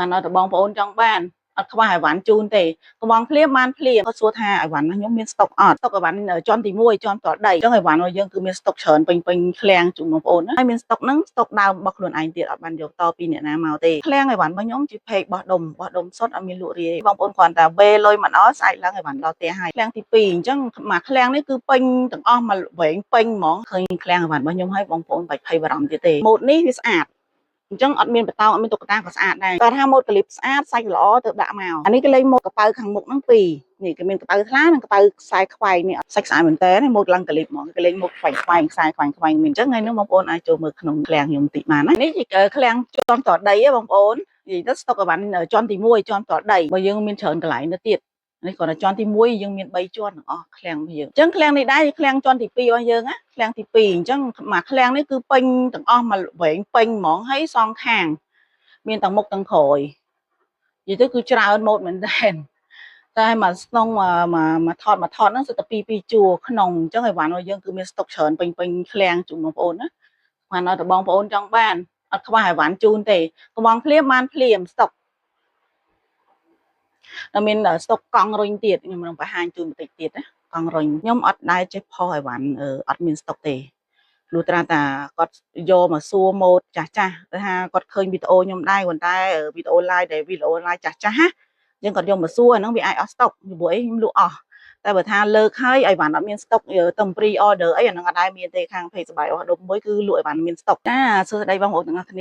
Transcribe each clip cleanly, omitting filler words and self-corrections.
បានឲ្យតែបងប្អូនចង់បានអត់ខ្វះអីវ៉ាន់ជូនទេកំងភ្លាមបានភ្លាមគាត់សួរថាអីវ៉ាន់ខ្ញុំមានស្តុកអត់ស្តុកអីវ៉ាន់ជាន់ទី1ជាន់តដីអញ្ចឹងអីវ៉ាន់របស់យើងគឺមានស្តុកច្រើនពេញពេញឃ្លាំងជូនបងប្អូនណាហើយមានស្តុកហ្នឹងស្តុកដើមរបស់ខ្លួនឯងទៀតអត់បានយកតពីអ្នកណាមកទេឃ្លាំងអីវ៉ាន់របស់ខ្ញុំជាផេកបោះដុំបោះដុំសុទ្ធអត់មានលក់រាយបងប្អូនគ្រាន់តែវេលុយមកដល់ស្អែកឡើងអីវ៉ាន់ដល់ផ្ទះហើយឃ្លាំងទី2អញ្ចឹងមួយឃ្លាំងនេះគឺពេញទាំងអស់មកវែងពេញហ្មងឃើញឃ្លាំងអីវ៉ាន់របស់ខ្ញុំហើយបងប្អូនបាច់ភ័យបារម្ភទៀតទេម៉ូតនេះវាស្អាតអញ្ចឹងអត់មានបតោងអត់មានតុក្កតាក៏ស្អាតដែរគាត់ថាម៉ូតក្លីបស្អាតសាច់ល្អទៅដាក់មកអានេះគេលេងម៉ូតកប៉ៅខាងមុខហ្នឹងពីរនេះគេមានកប៉ៅថ្លានិងកប៉ៅខ្សែខ្វែងនេះសាច់ស្អាតមែនតើម៉ូតឡើងក្លីបហ្មងគេលេងម៉ូតខ្វែងខ្វែងខ្សែខ្វែងខ្វែងមានអញ្ចឹងថ្ងៃនេះបងប្អូនអាចចូលមើលក្នុងឃ្លាំងខ្ញុំតិចបានណានេះជាឃ្លាំងជាន់តដីហ៎បងប្អូននិយាយទៅស្តុកអីវ៉ាន់ជាន់ទី1ជាន់តដីបើយើងមានច្រើនកន្លែងទៅទៀតនេះគ្រាន់តែជាន់ទី1យើងមាន3ជាន់ទាំងអស់ឃ្លាំងរបស់យើងអញ្ចឹងឃ្លាំងនេះដែរឃ្លាំងជាន់ទី2របស់យើងណាឃ្លាំងទី2អញ្ចឹងមួយឃ្លាំងនេះគឺពេញទាំងអស់មកវែងពេញហ្មងហើយសងខាងមានទាំងមុខទាំងក្រោយនិយាយទៅគឺច្រើនម៉ូតមែនតើតែមួយស្នងមួយមួយថតមួយថតហ្នឹងសុទ្ធតែពីរពីរជួរក្នុងអញ្ចឹងអីវ៉ាន់របស់យើងគឺមានស្តុកច្រើនពេញពេញឃ្លាំងជូនបងប្អូនណាបានឲ្យតែបងប្អូនចង់បានអត់ខ្វះអីវ៉ាន់ជូនទេកំងភ្លាមបានភ្លាមស្តុកដល់មានស្តុកកង់រុញទៀតខ្ញុំនឹងបង្ហាញជូនបន្តិចទៀតណាកង់រុញខ្ញុំអត់ដែលចេះផុសអីវ៉ាន់អត់មានស្តុកទេលុះត្រាតាគាត់យកមកសួរម៉ូតចាស់ចាស់ទៅថាគាត់ឃើញវីដេអូខ្ញុំដែរប៉ុន្តែវីដេអូ live ដែលវីដេអូ live ចាស់ចាស់ណាអញ្ចឹងគាត់យកមកសួរអាហ្នឹងវាអាចអស់ស្តុកព្រោះអីខ្ញុំលក់អស់តែបើថាលើកហើយអីវ៉ាន់អត់មានស្តុកទៅ pre order អីអាហ្នឹងអត់ដែរមានទេខាង page សបាយអស់ដុំមួយគឺលក់អីវ៉ាន់មានស្តុកចាសួស្តីបងប្អូនទាំងអស់គ្ន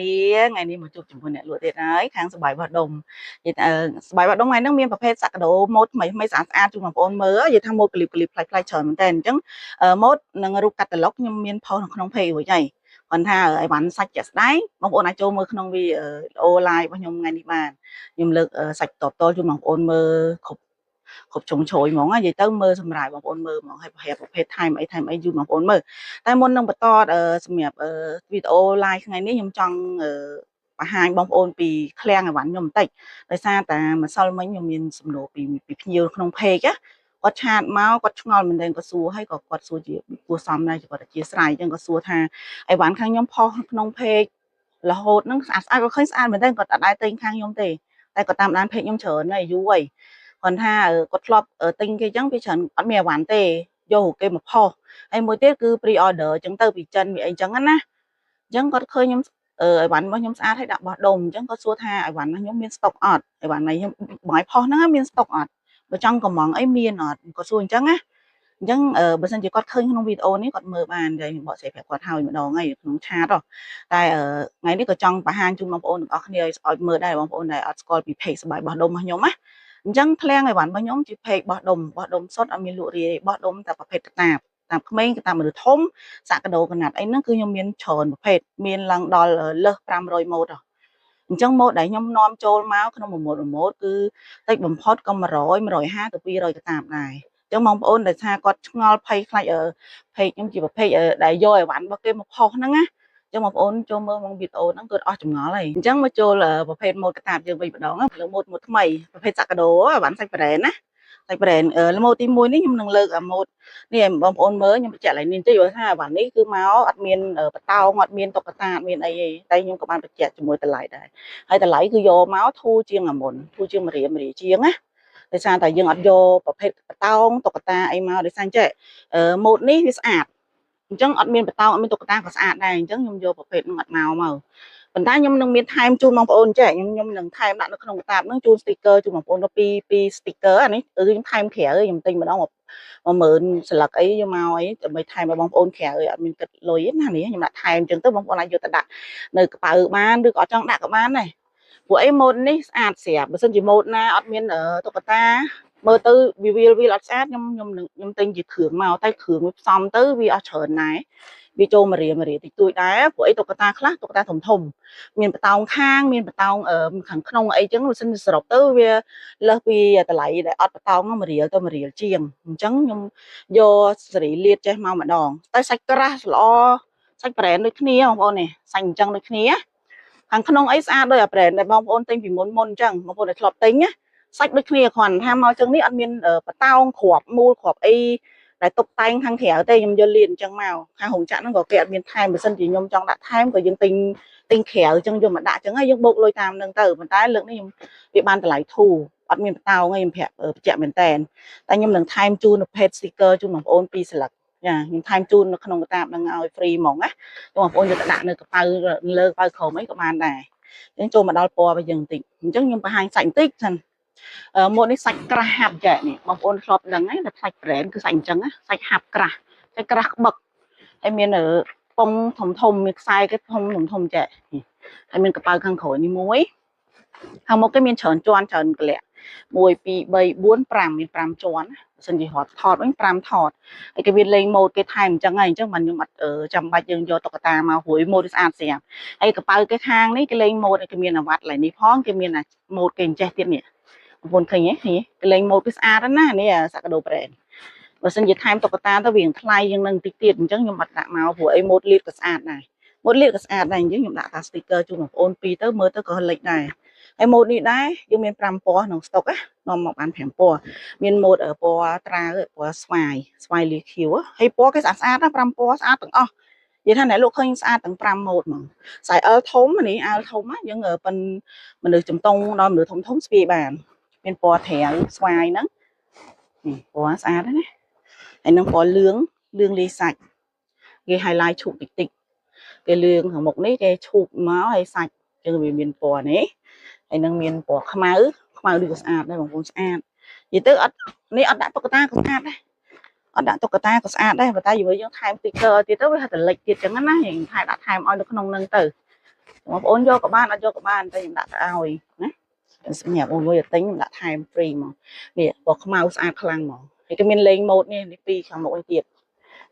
ាថ្ងៃនេះមកជួបជាមួយអ្នកលក់ទៀតហើយខាងសបាយបោះដុំនិយាយថាសបាយបោះដុំថ្ងៃហ្នឹងមានប្រភេទសាក់កាដូម៉ូតថ្មីថ្មីស្អាតស្អាតជូនបងប្អូនមើលនិយាយថាម៉ូតក្លីបក្លីបប្លែកប្លែកច្រើនមែនតើអញ្ចឹងម៉ូតនិងរូបកាតាឡុកខ្ញុំមានផុសនៅក្នុង page រួចហើយគាត់ថាអីវ៉ាន់សាច់ជាក់ស្ដែងបងប្អូនអាចចូលមើលក្នុងវីដេអូ live របស់ខ្ញុំថ្ងៃនេះបានខ្ញុំលើកសាច់តបតជូនបងប្អូនមើលគ្រប់គ្រប់ជ្រុងជ្រោយហ្មងនិយាយទៅមើលសម្រាយបងប្អូនមើលហ្មងហើយប្រភេទប្រភេទថែមអីថែមអីយូរបងប្អូនមើលតែមុននឹងបន្តសម្រាប់វីដេអូ live ថ្ងៃនេះខ្ញុំចង់បង្ហាញបងប្អូនពីឃ្លាំងអីវ៉ាន់ខ្ញុំបន្តិចដោយសារតែម្សិលមិញខ្ញុំមានសំណួរពីភ្ញៀវក្នុង page ណាគាត់ chat មកគាត់ឆ្ងល់មែនទែនគាត់សួរហើយក៏គាត់សួរជាគួរសមដែរគាត់អធិស្ឋានអញ្ចឹងគាត់សួរថាអីវ៉ាន់ខាងខ្ញុំផុសក្នុង page រហូតហ្នឹងស្អាតស្អាតគាត់ឃើញស្អាតមែនទែនគាត់អត់ដែរទិញខាងខ្ញុំទេតែគាត់តាមដាន page ខ្ញុំច្រើនហើយយូរហើយគាត់ថាគាត់ធ្លាប់ទិញគេអញ្ចឹងវាច្រើនអត់មានអីវ៉ាន់ទេយកគេមកផុសហើយមួយទៀតគឺ pre order អញ្ចឹងទៅពីចិនពីអីអញ្ចឹងណាអញ្ចឹងគាត់ឃើញខ្ញុំអឺអីវ៉ាន់របស់ខ្ញុំស្អាតហើយដាក់បោះដុំអញ្ចឹងគាត់សួរថាអីវ៉ាន់របស់ខ្ញុំមានស្តុកអត់អីវ៉ាន់នេះខ្ញុំបងឲ្យផុសហ្នឹងមានស្តុកអត់បើចង់កំងអីមានអត់គាត់សួរអញ្ចឹងណាអញ្ចឹងបើសិនជាគាត់ឃើញក្នុងវីដេអូនេះគាត់មើលបានតែខ្ញុំបកស្រាយប្រាប់គាត់ហើយម្ដងហើយក្នុង chat តែថ្ងៃនេះក៏ចង់បង្ហាញជូនបងប្អូនទាំងអស់គ្នាឲ្យមើលដែរបងប្អូនដែលអត់ស្គាល់ពី page សបាយបោះដុំរបស់ខ្ញុំណាអញ្ចឹងឃ្លាំងអីវ៉ាន់របស់ខ្ញុំជា page បោះដុំបោះដុំសុទ្ធអត់មានលក់រាយបោះដុំតែប្រភេទកតាបតាមក្មេងកតាបមនុស្សធំសាក់កាដូកណាត់អីហ្នឹងគឺខ្ញុំមានច្រើនប្រភេទមានឡើងដល់លើស500ម៉ូតអញ្ចឹងម៉ូតដែលខ្ញុំនាំចូលមកក្នុងមួយម៉ូតមួយម៉ូតគឺតិចបំផុតក៏100 150ទៅ200កតាបដែរអញ្ចឹងបងប្អូនដែលថាគាត់ឆ្ងល់ភ័យខ្លាច page ខ្ញុំជាប្រភេទដែលយកអីវ៉ាន់របស់គេមកផុសហ្នឹងណាអញ្ចឹងបងប្អូនចូលមើលក្នុងវីដេអូហ្នឹងគឺអស់ចម្ងល់ហើយអញ្ចឹងមកចូលប្រភេទម៉ូតកតាបយើងវិញម្ដងលើម៉ូតម៉ូតថ្មីប្រភេទសាក់កាដូអីវ៉ាន់សាច់ប្រេនណាសាច់ប្រេនម៉ូតទី1នេះខ្ញុំនឹងលើកម៉ូតនេះបងប្អូនមើលខ្ញុំបញ្ជាក់ឡើងនេះបន្តិចព្រោះថាអីវ៉ាន់នេះគឺមកអត់មានបតោងអត់មានតុក្កតាអត់មានអីទេតែខ្ញុំក៏បានបញ្ជាក់ជាមួយតម្លៃដែរហើយតម្លៃគឺយកមកធូរជាងអាមុនធូរជាង1រៀល1រៀលជាងណាដោយសារតែយើងអត់យកប្រភេទបតោងតុក្កតាអីមកដោយសារចេះម៉ូតនេះវាស្អាតអញ្ចឹងអត់មានបតោងអត់មានតុក្កតាក៏ស្អាតដែរអញ្ចឹងខ្ញុំយកប្រភេទហ្នឹងអត់មកមកប៉ុន្តែខ្ញុំនឹងមានថែមជូនបងប្អូនចេះខ្ញុំខ្ញុំនឹងថែមដាក់នៅក្នុងកតាបហ្នឹងជូន sticker ជូនបងប្អូនទៅពីពី sticker អានេះគឺខ្ញុំថែមក្រៅខ្ញុំទិញម្ដង10000ស្លឹកអីយកមកអីដើម្បីថែមឲ្យបងប្អូនក្រៅអត់មានគិតលុយណានេះខ្ញុំដាក់ថែមអញ្ចឹងទៅបងប្អូនអាចយកទៅដាក់នៅកប៉ៅបានឬក៏អត់ចង់ដាក់ក៏បានដែរព្រោះអីម៉ូតនេះស្អាតស្រាប់បើសិនជាម៉ូតណាអត់មានតុក្កតាមើលទៅវាវាលវាអត់ស្អាតខ្ញុំខ្ញុំខ្ញុំទិញជាគ្រឿងមកតែគ្រឿងវាផ្សំទៅវាអស់ច្រើនដែរវាចូលមួយរៀលមួយរៀលតិចតួចដែរព្រោះអីតុក្កតាខ្លះតុក្កតាធំធំមានបតោងខាងមានបតោងខាងក្នុងអីចឹងបើសិនសរុបទៅវាលើសពីតម្លៃដែលអត់បតោងមួយរៀលទៅមួយរៀលជាងអញ្ចឹងខ្ញុំយកសេរីលាតចេះមកម្ដងតែសាច់ក្រាស់ល្អសាច់ប្រេនដូចគ្នាបងប្អូននេះសាច់អញ្ចឹងដូចគ្នាខាងក្នុងអីស្អាតដូចអាប្រេនដែលបងប្អូនទិញពីមុនមុនអញ្ចឹងបងប្អូនដែលធ្លាប់ទិញណាសាច់ដូចគ្នាគ្រាន់ថាមកចឹងនេះអត់មានបតោងគ្រាប់មូលគ្រាប់អី ដែលតុបតែងខាងក្រៅទេខ្ញុំយកលៀនអញ្ចឹងមកខាងរោងចក្រហ្នឹងក៏គេអត់មានថែមបើសិនជាខ្ញុំចង់ដាក់ថែមក៏យើងទិញទិញក្រៅអញ្ចឹងយកមកដាក់អញ្ចឹងហើយយើងបូកលុយតាមហ្នឹងទៅប៉ុន្តែលើកនេះខ្ញុំវាបានតម្លៃធូរអត់មានបតោងទេខ្ញុំប្រាប់បញ្ជាក់មែនតែតែខ្ញុំនឹងថែមជូនប្រភេទ sticker ជូនបងប្អូនពីរស្លឹកចាខ្ញុំថែមជូននៅក្នុងកតាបហ្នឹងឲ្យ free ហ្មងណាបងប្អូនយកទៅដាក់នៅកប៉ៅលើកប៉ៅក្រោមអីក៏បានដែរអញ្ចឹងចូលមកដល់ពណ៌របស់យើងបន្តិចអញ្ចឹងខ្ញុំបង្ហាញសាច់បន្តិចសិនម៉ូតនេះសាច់ក្រាស់ហាប់ចែនេះបងប្អូនធ្លាប់ដឹងហើយតែសាច់ brand គឺសាច់អញ្ចឹងណាសាច់ហាប់ក្រាស់សាច់ក្រាស់ក្បឹកហើយមានពងធំធំមានខ្សែគេធំធំធំចែហើយមានកប៉ៅខាងក្រោយនេះមួយខាងមុខគេមានច្រើនជាន់ច្រើនកលៈ1 2 3 4 5មាន5ជាន់បើសិនជារត់ថតវិញ5ថតហើយគេមានលេងម៉ូតគេថែមអញ្ចឹងហើយអញ្ចឹងបានខ្ញុំអត់ចាំបាច់យើងយកតុក្កតាមកព្រួយម៉ូតស្អាតស្រាប់ហើយកប៉ៅគេខាងនេះគេលេងម៉ូតគេមានអាវ៉ាត់ឡើយនេះផងគេមានអាម៉ូតគេអញ្ចេះទៀតនេះបងប្អូនឃើញទេឃើញទេគេលេងម៉ូតគេស្អាតណាស់នេះសាក់កាដូ brand បើសិនជាថែមតុក្កតាទៅវាថ្លៃជាងនឹងតិចទៀតអញ្ចឹងខ្ញុំអត់ដាក់មកព្រោះអីម៉ូតលៀតក៏ស្អាតដែរម៉ូតលៀតក៏ស្អាតដែរអញ្ចឹងខ្ញុំដាក់តា sticker ជូនបងប្អូនពីរទៅមើលទៅក៏លិចដែរហើយម៉ូតនេះដែរយើងមាន5ពណ៌ក្នុងស្តុកណានាំមកបាន5ពណ៌មានម៉ូតពណ៌ត្រាវពណ៌ស្វាយស្វាយលាខៀវហើយពណ៌គេស្អាតស្អាតណា5ពណ៌ស្អាតទាំងអស់និយាយថាអ្នកលក់ឃើញស្អាតទាំង5ម៉ូតហ្មងខ្សែ L ធំនេះ L ធំណាយើងប៉ិនមនុស្សចំតង់ដល់មនុស្សធំធំស្ពាយបានមានពណ៌ត្រាវស្វាយហ្នឹងនេះពណ៌ស្អាតណាហើយនឹងពណ៌លឿងលឿងលាយសាច់គេ highlight ឈូកតិចតិចគេលឿងខាងមុខនេះគេឈូកមកហើយសាច់ចឹងវាមានពណ៌នេះហើយនឹងមានពណ៌ខ្មៅខ្មៅនេះក៏ស្អាតដែរបងប្អូនស្អាតនិយាយទៅអត់នេះអត់ដាក់តុក្កតាក៏ស្អាតដែរអត់ដាក់តុក្កតាក៏ស្អាតដែរប៉ុន្តែយយើងថែម sticker ទៀតទៅវាហៅតែលិចទៀតចឹងណាយើងថែមដាក់ថែមឲ្យនៅក្នុងនឹងទៅបងប្អូនយកក៏បានអត់យកក៏បានតែខ្ញុំដាក់ទៅឲ្យណាសម្រាប់បងប្អូនទិញខ្ញុំដាក់ថែម free មកនេះពណ៌ខ្មៅស្អាតខ្លាំងហ្មងហើយគេមានលេងម៉ូតនេះនេះពីរខាងមុខនេះទៀត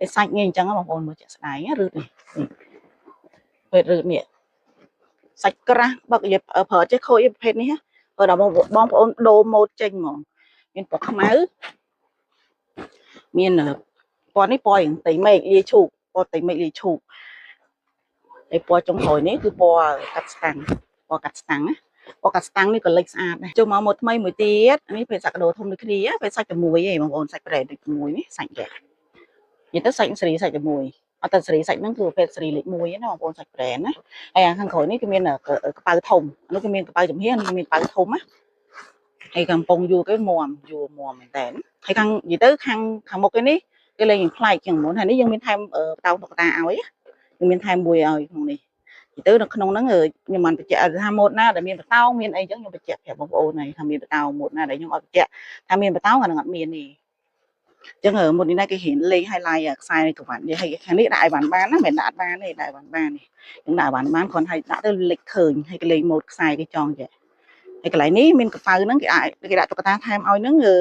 ឯសាច់នេះអញ្ចឹងបងប្អូនមើលជាក់ស្ដែងរឺតនេះពេទ្យរឺតនេះសាច់ក្រាស់បើកនិយាយប្រើចេះខូចប្រភេទនេះបើដល់បងប្អូនដូរម៉ូតចេញហ្មងមានពណ៌ខ្មៅមានពណ៌នេះពណ៌យ៉ាងតៃមេឃលាឈូកពណ៌តៃមេឃលាឈូកហើយពណ៌ចុងក្រោយនេះគឺពណ៌កាត់ស្តាំងពណ៌កាត់ស្តាំងណាពណ៌កាត់ស្តាំងនេះក៏លេចស្អាតដែរចូលមកម៉ូតថ្មីមួយទៀតនេះពេលសាច់កដោធំដូចគ្នាពេលសាច់តែមួយឯងបងប្អូនសាច់ប្រេតដូចមួយនេះសាច់យ៉ានិយាយទៅសាច់សេរីសាច់តែមួយអត់តែសេរីសាច់ហ្នឹងគឺប្រភេទសេរីលេខ1ណាបងប្អូនសាច់ប្រេនណាហើយខាងក្រោយនេះគេមានកប៉ៅធំនោះគេមានកប៉ៅចំហៀងនេះមានកប៉ៅធំណាហើយខាងពងយួរគេមមយួរមមមែនតើហើយខាងនិយាយទៅខាងខាងមុខគេនេះគេលេងយ៉ាងប្លែកជាងមុនហើយនេះយើងមានថែមបតោតុក្កតាឲ្យយើងមានថែមមួយឲ្យក្នុងនេះនិយាយទៅនៅក្នុងហ្នឹងខ្ញុំបានបញ្ជាក់ថាម៉ូតណាដែលមានបតោមានអីចឹងខ្ញុំបញ្ជាក់ប្រាប់បងប្អូនហើយថាមានបតោម៉ូតណាដែលខ្ញុំអត់បញ្ជាក់ថាមានបតោអានឹងអត់មានទេចឹងមុននេះដែរគេរៀនលេង highlight ខ្សែក្រវ៉ាន់នេះហើយខាងនេះដាក់ឲ្យបានបានណាមិនដាក់អត់បានទេដាក់ឲ្យបានបាននេះខ្ញុំដាក់ឲ្យបានបានគ្រាន់ឲ្យដាក់ទៅលេចឃើញហើយគេលេងម៉ូតខ្សែគេចងចេះហើយកន្លែងនេះមានកប៉ៅហ្នឹងគេអាចគេដាក់តុក្កតាថែមឲ្យហ្នឹងគឺ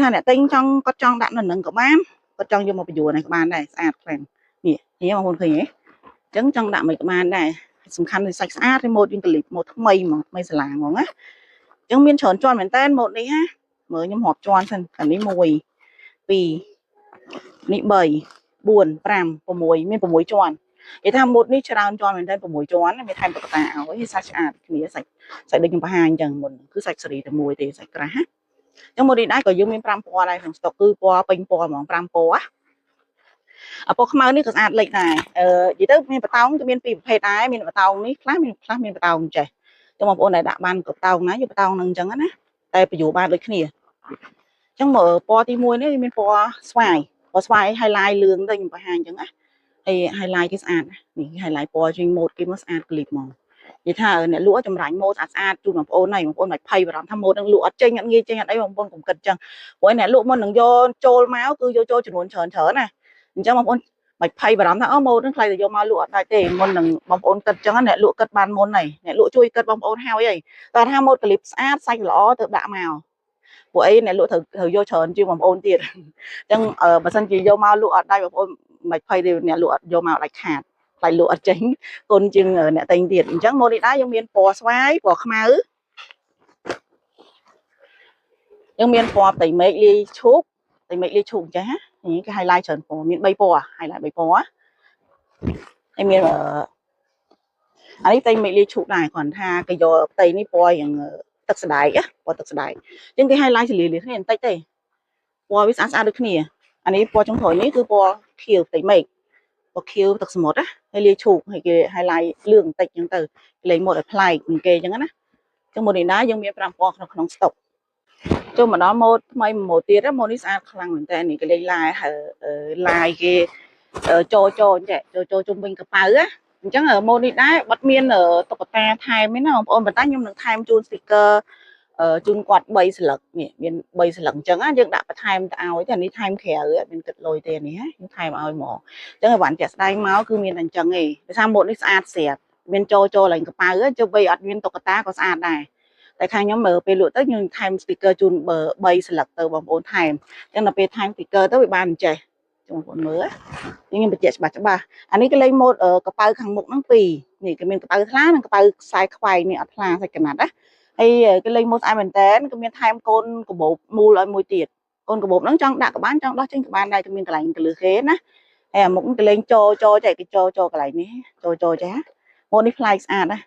ថាអ្នកទិញចង់គាត់ចង់ដាក់នៅហ្នឹងក៏បានគាត់ចង់យកមកបញ្យួរនេះក៏បានដែរស្អាតខ្លាំងនេះនេះបងប្អូនឃើញទេអញ្ចឹងចង់ដាក់មិនក៏បានដែរសំខាន់គឺសាច់ស្អាតហើយម៉ូតយើងកលិបម៉ូតថ្មីហ្មងថ្មីសាឡាងហ្មងណាអញ្ចឹងមានច្រើនជាន់មែនតើម៉ូតនេះណាមើលខ្ញុំរាប់ជាន់សិនអានេះ1 2នេះ3 4 5 6មាន6ជាន់និយាយថាម៉ូតនេះច្រើនជាន់មែនតើ6ជាន់មានថែមតុក្កតាឲ្យសាច់ស្អាតគ្នាសាច់សាច់ដូចខ្ញុំបង្ហាញអញ្ចឹងមុនគឺសាច់សេរីតែមួយទេសាច់ក្រាស់ណាអញ្ចឹងម៉ូតនេះដែរក៏យើងមាន5ពណ៌ដែរក្នុងស្តុកគឺពណ៌ពេញពណ៌ហ្មង5ពណ៌អពណ៌ខ្មៅនេះក៏ស្អាតលេចដែរអឺនិយាយទៅមានបតោងគឺមានពីរប្រភេទដែរមានបតោងនេះខ្លះមានខ្លះមានបតោងចេះចឹងបងប្អូនដែលដាក់បានកតោងណាយកបតោងនឹងអញ្ចឹងណាតែបញ្យល់បានដូចគ្នាអញ្ចឹងមកពណ៌ទី1នេះមានពណ៌ស្វាយពណ៌ស្វាយ highlight លឿងទៅខ្ញុំបង្ហាញអញ្ចឹងណាហើយ highlight គេស្អាតនេះ highlight ពណ៌ជាងម៉ូតគេមកស្អាតក្លីបហ្មងនិយាយថាអ្នកលក់ចម្រាញ់ម៉ូតស្អាតស្អាតជូនបងប្អូនហើយបងប្អូនមិនភ័យបារម្ភថាម៉ូតនឹងលក់អត់ចេញអត់ងាយចេញអត់អីបងប្អូនកុំគិតអញ្ចឹងព្រោះអ្នកលក់មុននឹងយកចូលមកគឺយកចូលចំនួនច្រើនច្រើនណាអញ្ចឹងបងប្អូនមិនភ័យបារម្ភថាអូម៉ូតនឹងខ្លាចតែយកមកលក់អត់ដាច់ទេមុននឹងបងប្អូនគិតអញ្ចឹងអ្នកលក់គិតបានមុនហើយអ្នកលក់ជួយគិតបងប្អូនហើយហើយតែថាម៉ូតក្លីបស្អាតសាច់ល្អទៅដាក់មកពួកអីអ្នកលក់ត្រូវត្រូវយកច្រើនជាងបងប្អូនទៀតអញ្ចឹងបើសិនជាយកមកលក់អត់ដាច់បងប្អូនមិនភ័យទេអ្នកលក់អត់យកមកដាច់ខាតខ្លាចលក់អត់ចេញគុណជាងអ្នកទិញទៀតអញ្ចឹងម៉ូតនេះដែរយើងមានពណ៌ស្វាយពណ៌ខ្មៅយើងមានពណ៌ផ្ទៃមេឃលាយឈូកផ្ទៃមេឃលាយឈូកអញ្ចឹងណានេះគេ highlight ច្រើនពណ៌មាន3ពណ៌ highlight 3ពណ៌ហើយមានអានេះផ្ទៃមេឃលាយឈូកដែរគ្រាន់ថាគេយកផ្ទៃនេះពណ៌យ៉ាងទឹកស្ដែកពណ៌ទឹកស្ដែកអញ្ចឹងគេ highlight ចលាលាគ្នាបន្តិចទេពណ៌វាស្អាតស្អាតដូចគ្នា អានេះពណ៌ចុងក្រោយនេះគឺពណ៌ខៀវផ្ទៃមេឃពណ៌ខៀវទឹកសមុទ្រណាហើយលាយឈូកហើយគេ highlight លឿងបន្តិចអញ្ចឹងទៅលេងម៉ូដឲ្យប្លែកជាងគេអញ្ចឹងណាអញ្ចឹងម៉ូដនេះដែរយើងមាន5ពណ៌ក្នុងក្នុងស្តុកចូលមកដល់ម៉ូដថ្មីមួយម៉ូដទៀតម៉ូដនេះស្អាតខ្លាំងមែនតើនេះគេលេងឡាយហើយឡាយគេចូលចូលអញ្ចឹងចូលចូលជុំវិញកប៉ៅណាអញ្ចឹងម៉ូដនេះដែរបាត់មានតុក្កតាថែមទេណាបងប្អូនប៉ុន្តែខ្ញុំនឹងថែមជូន sticker ជូនគាត់3ស្លឹកនេះមាន3ស្លឹកអញ្ចឹងយើងដាក់បន្ថែមទៅឲ្យតែនេះថែមក្រៅអត់មានគិតលុយទេនេះខ្ញុំថែមឲ្យហ្មងអញ្ចឹងឲ្យបានជាក់ស្ដែងមកគឺមានតែអញ្ចឹងឯងដោយសារម៉ូដនេះស្អាតស្រាប់មានចូលចូលឡើងកប៉ៅចុះបីអត់មានតុក្កតាក៏ស្អាតដែរតែខាងខ្ញុំមើលពេលលក់ទៅខ្ញុំថែម sticker ជូនបើ3ស្លឹកទៅបងប្អូនថែមអញ្ចឹងដល់ពេលថែម sticker ទៅវាបានអញ្ចេះបងប្អូនមើលខ្ញុំបញ្ជាក់ច្បាស់ច្បាស់អានេះគេលេងម៉ូដកប៉ៅខាងមុខហ្នឹងពីរនេះគេមានកប៉ៅថ្លានិងកប៉ៅខ្សែខ្វែងនេះអត់ថ្លាសាច់កណាត់ណាហើយគេលេងម៉ូដស្អាតមែនតើគេមានថែមកូនកាបូបមូលឲ្យមួយទៀតកូនកាបូបហ្នឹងចង់ដាក់ក៏បានចង់ដោះចេញក៏បានដែរគេមានកន្លែងកលឹះគេណាហើយអាមុខគេលេងចូលចូលចែកគេចូលចូលកន្លែងនេះចូលចូលចេះម៉ូដនេះប្លែកស្អាតណា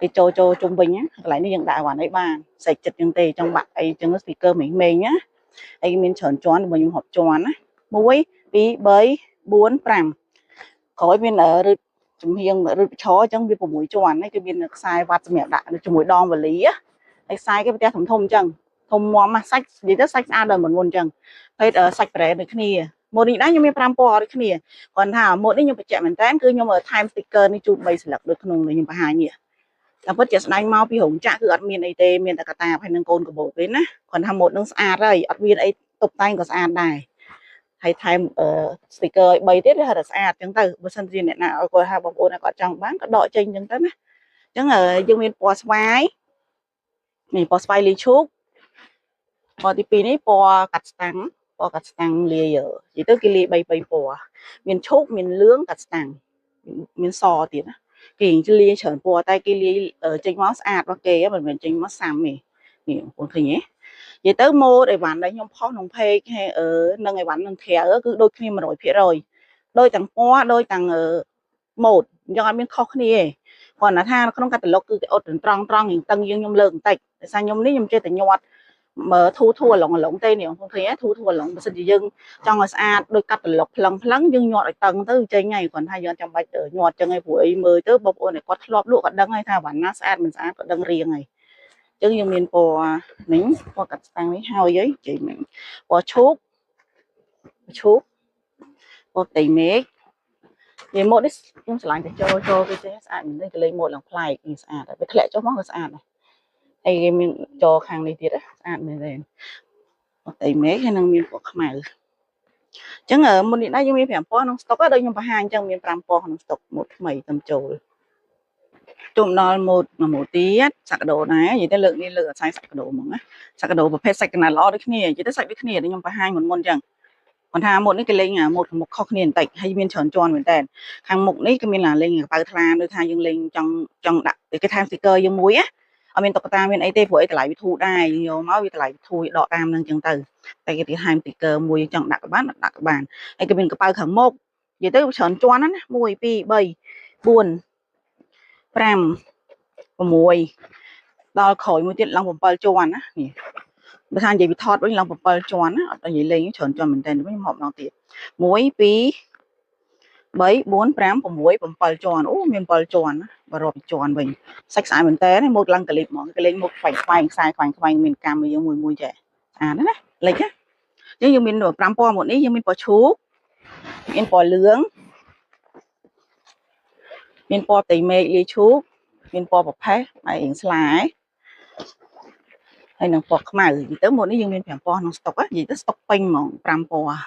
គេចូលចូលជុំវិញកន្លែងនេះយើងដាក់អីវ៉ាន់អីបានសាច់ចិត្តចឹងទេចង់បាក់អីចឹង speaker មេងមេងណាហើយមានច្រើនជាន់របស់ខ្ញុំរាប់ជាន់ណា1 2 3 4 5ក្រោយមានរឹតចំហៀងរឹតប្រឈរអញ្ចឹងវា6ជាន់ហើយគឺមានខ្សែវ៉ាត់សម្រាប់ដាក់ជាមួយដងវលីហើយខ្សែគេផ្ទះធំធំអញ្ចឹងធំមាំសាច់និយាយទៅសាច់ស្អាតដល់មុនមុនអញ្ចឹងហើយសាច់ប្រែដូចគ្នាម៉ូដនេះដែរខ្ញុំមាន5ពណ៌ដូចគ្នាគ្រាន់ថាម៉ូដនេះខ្ញុំបញ្ជាក់មែនតើគឺខ្ញុំថែម sticker នេះជូន3ស្លឹកដូចក្នុងនេះខ្ញុំបង្ហាញនេះតែពិតជាស្ដែងមកពីរោងចក្រគឺអត់មានអីទេមានតែកតាហើយនឹងកូនកបោកទេណាគ្រាន់ថាម៉ូដនឹងស្អាតហើយអត់មានអីតុបតែងក៏ស្អាតដែរហើយថែម sticker ឲ្យ3ទៀតវាហៅថាស្អាតអញ្ចឹងទៅបើសិនជាអ្នកណាឲ្យគាត់ថាបងប្អូនគាត់ចង់បានក៏ដកចេញអញ្ចឹងទៅណាអញ្ចឹងយើងមានពណ៌ស្វាយនេះពណ៌ស្វាយលាយឈូកពណ៌ទី2នេះពណ៌កាត់ស្តាំងពណ៌កាត់ស្តាំងលាយនិយាយទៅគេលាយ3 3ពណ៌មានឈូកមានលឿងកាត់ស្តាំងមានសទៀតណាគេលាយច្រើនពណ៌តែគេលាយចេញមកស្អាតរបស់គេមិនមែនចេញមកសាំទេនេះបងប្អូនឃើញទេនិយាយទៅម៉ូដអីវ៉ាន់ដែលខ្ញុំផុសក្នុង page ហើយនឹងអីវ៉ាន់នឹងក្រៅគឺដូចគ្នា100%ដូចទាំងពណ៌ដូចទាំងម៉ូដអញ្ចឹងអត់មានខុសគ្នាទេគ្រាន់តែថាក្នុងកាតាឡុកគឺគេអត់ត្រង់ត្រង់រៀងតឹងយើងខ្ញុំលើកបន្តិចដោយសារខ្ញុំនេះខ្ញុំចេះតែញាត់មើលធូធូអឡុងអឡុងទេនេះបងប្អូនឃើញទេធូធូអឡុងបើសិនជាយើងចង់ឲ្យស្អាតដូចកាតាឡុកផ្លឹងផ្លឹងយើងញាត់ឲ្យតឹងទៅចេញហើយគ្រាន់ថាយើងចាំបាច់ញាត់ចឹងឯងព្រោះអីមើលទៅបងប្អូនគាត់ធ្លាប់លក់គាត់ដឹងហើយថាវ៉ាន់ណាស្អាតមិនស្អាតគាត់ដឹងរៀងហើយចឹងយើងមានពណ៌នេះពណ៌កាត់ស្តាំងនេះហើយហីនិយាយមិញពណ៌ឈូកឈូកពណ៌ផ្ទៃមេឃនិយាយម៉ូដនេះខ្ញុំឆ្លាញ់តែចូលចូលគេចេះស្អាតមែនទេគេលេងម៉ូដឡើងប្លែកនេះស្អាតហើយវាធ្លាក់ចុះមកក៏ស្អាតដែរហើយគេមានចខាងនេះទៀតស្អាតមែនទេពណ៌ផ្ទៃមេឃហើយនឹងមានពណ៌ខ្មៅអញ្ចឹងមុននេះដែរយើងមាន5ពណ៌ក្នុងស្តុកដូចខ្ញុំបង្ហាញអញ្ចឹងមាន5ពណ៌ក្នុងស្តុកម៉ូដថ្មីតំចូលចូលដល់ម៉ូដមួយម៉ូដទៀតសាក់កដោដែរនិយាយទៅលើកនេះលើកអាស្រ័យសាក់កដោហ្មងណាសាក់កដោប្រភេទសាច់កណាត់ល្អដូចគ្នានិយាយទៅសាច់ដូចគ្នាខ្ញុំបង្ហាញមុនមុនអញ្ចឹងគាត់ថាម៉ូដនេះគេលេងម៉ូដខាងមុខខុសគ្នាបន្តិចហើយមានច្រើនជាន់មែនតើខាងមុខនេះគេមានឡាលេងកប៉ៅថ្លាដូចថាយើងលេងចង់ចង់ដាក់គេថែម sticker យើងមួយណាអត់មានតុក្កតាមានអីទេព្រោះអីតម្លៃវាធូរដែរយើងយកមកវាតម្លៃធូរដកតាមនឹងអញ្ចឹងទៅតែគេថែម sticker មួយចង់ដាក់ក៏បានដាក់ក៏បានហើយគេមានកប៉ៅខាងមុខនិយាយទៅច្រើនជាន់ណា1 2 3 4 5 6ដល់ក្រោយមួយទៀតឡើង7ជាន់ណានេះបើថានិយាយពីថតវិញឡើង7ជាន់ណាអត់និយាយលេងច្រើនជាន់មែនតើវិញមកម្ដងទៀត1 2 3 4 5 6 7ជាន់អូមាន7ជាន់ណាបើរាប់ជាន់វិញសាច់ស្អាតមែនតើម៉ូតឡើងកលីបហ្មងគេលេងម៉ូតខ្វែងខ្វែងខ្សែខ្វែងខ្វែងមានកម្មយើងមួយមួយចេះស្អាតណាលេចណាអញ្ចឹងយើងមាន5ពណ៌ម៉ូតនេះយើងមានពណ៌ឈូកមានពណ៌លឿងមានពណ៌ផ្ទៃមេឃលាយឈូកមានពណ៌ប្រផេះហើយរៀងស្លាយហើយនឹងពណ៌ខ្មៅនិយាយទៅម៉ូតនេះយើងមាន5ពណ៌ក្នុងស្តុកនិយាយទៅស្តុកពេញហ្មង5ពណ៌